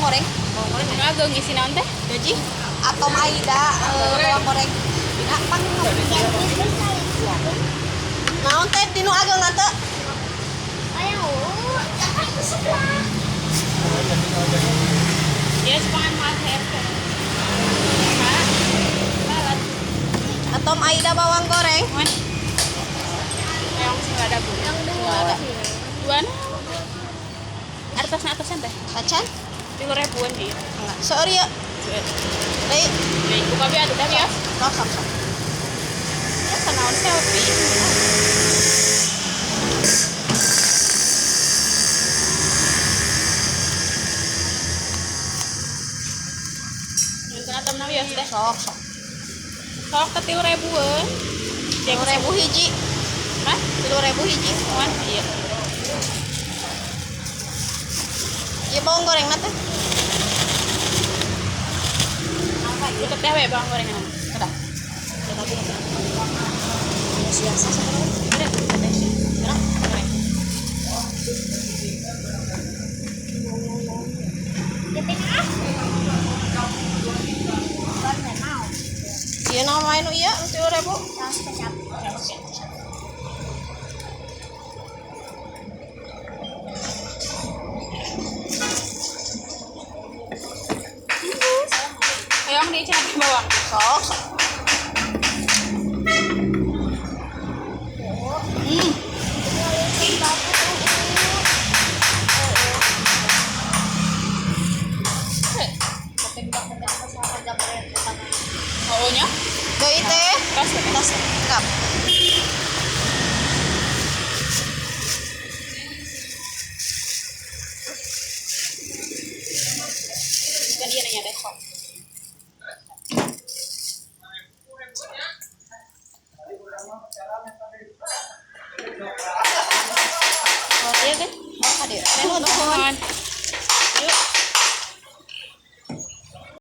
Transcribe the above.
goreng. Bawang goreng. Nu ageng isi naon teh? Gaji atom Aida bawang goreng. Dina pang. Naon teh dinu ageng teh? Ayo, tapi sebelah. Ya sepangan mah teh. Atom Aida bawang goreng. Wan. Yang sing ada bu. Yang dua. Ada. Dua. Atasna atasan teh. Tacan? 3.000-an ieu. Enggak. Seueur ieu. Seueur. Deui. Deui buka bi atuh teh ya. Sok sok sok. Ya sanaon selfie. Nyunkeun atomna wios teh. Sok sok. Sok teh 3.000-an. 3.000 hiji. Hah? 3.000 hiji. Wan, iya. Ieu bawang goreng na teh. Ieu teh we bawang goreng na. Kedah. Biasa sebenarnya. Udah, teh. Gerak. Goreng. Ieu naon wae nu ieu 3.000. Saus kecap. Hayang di cenah bawang. Sok sok. Oh nya. Deui teh. Tas teh. Tas kap. Kan ieu nanya teh. Oh, iya teh. Oh, ka dieu. Nuhun. Nuhun.